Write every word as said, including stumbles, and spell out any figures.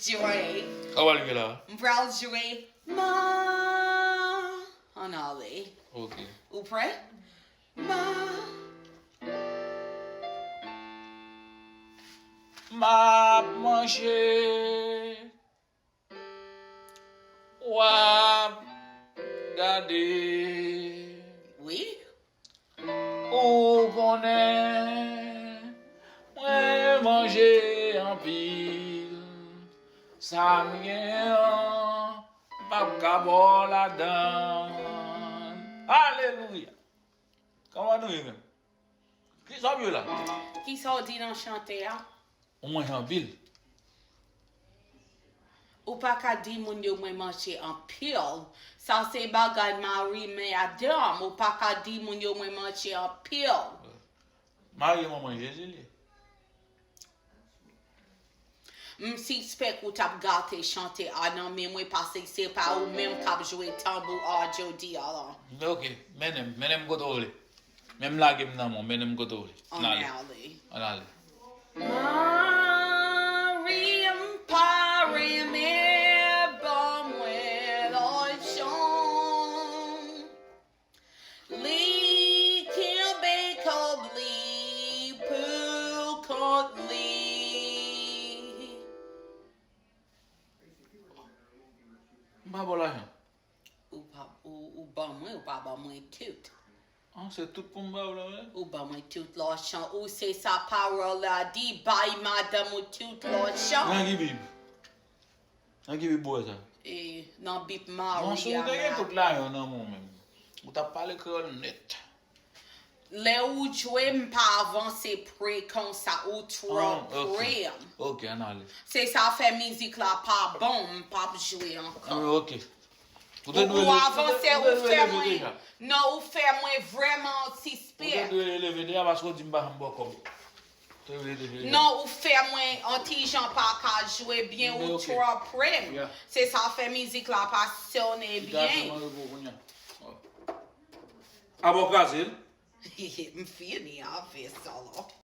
Jwe. Sa w pral jwe la? M pral jwe. Ma. Ann ale. Ok. Ou prè? Ma. M ap manje. W ap gade. Wi. Ou konnen, mwen manje anpil. Sa m gen an, m p ap ka ba w ladan. Alelouya! Kòman nou ye menm? Kisa w ye la? Kisa w di nan chante a? Ou manje anpil. Ou pa ka di moun yo mwen manje anpil. Sa se bagay mari madanm. Ou pa ka di moun yo mwen manje anpil. Mari manman Jezi li ye. M sispèk ou t ap gate chante a nan men mwen, paske se pa ou menm k ap jwe tanbou a jodi a la. Ok, mennen m, mennen m kote w vle. Men m lage m nan men w, mennen m kote w vle. Ann ale. Ann ale. Mari m pa renmen ban mwen lajan. Li kenbe kòb li pou kont li. M pa ba w lajan. Ou pa, ou, ou ban mwen, ou pa ban mwen tout. An, se tout pou m ba w la, wi. Ou ban mwen tout lajan. Ou se sa pawòl la di, bay madanm ou tout lajan. Nan ki Bib? Nan ki Bib ou wè sa? E, nan Bib Mari a. Non, si w te gen tout lajan nan men w menm, ou t ap pale kreyòl nèt. Lè ou jwe, m pa avanse pre konsa, ou twò pre. Ok, ann ale. Se sa fè mizik la pa bon, m p ap jwe ankò. Ok. Ou avanse, ou fè mwen, non, ou fè mwen vrèman sispèk. Ou te dwe leve deja paske w di m pa janm ba w kòb. Non, ou fè mwen an ti jan pa ka jwe byen, ou twò pre m. Se sa fè mizik la pa sonnen byen. Abò kraze l. M fini avè sa la.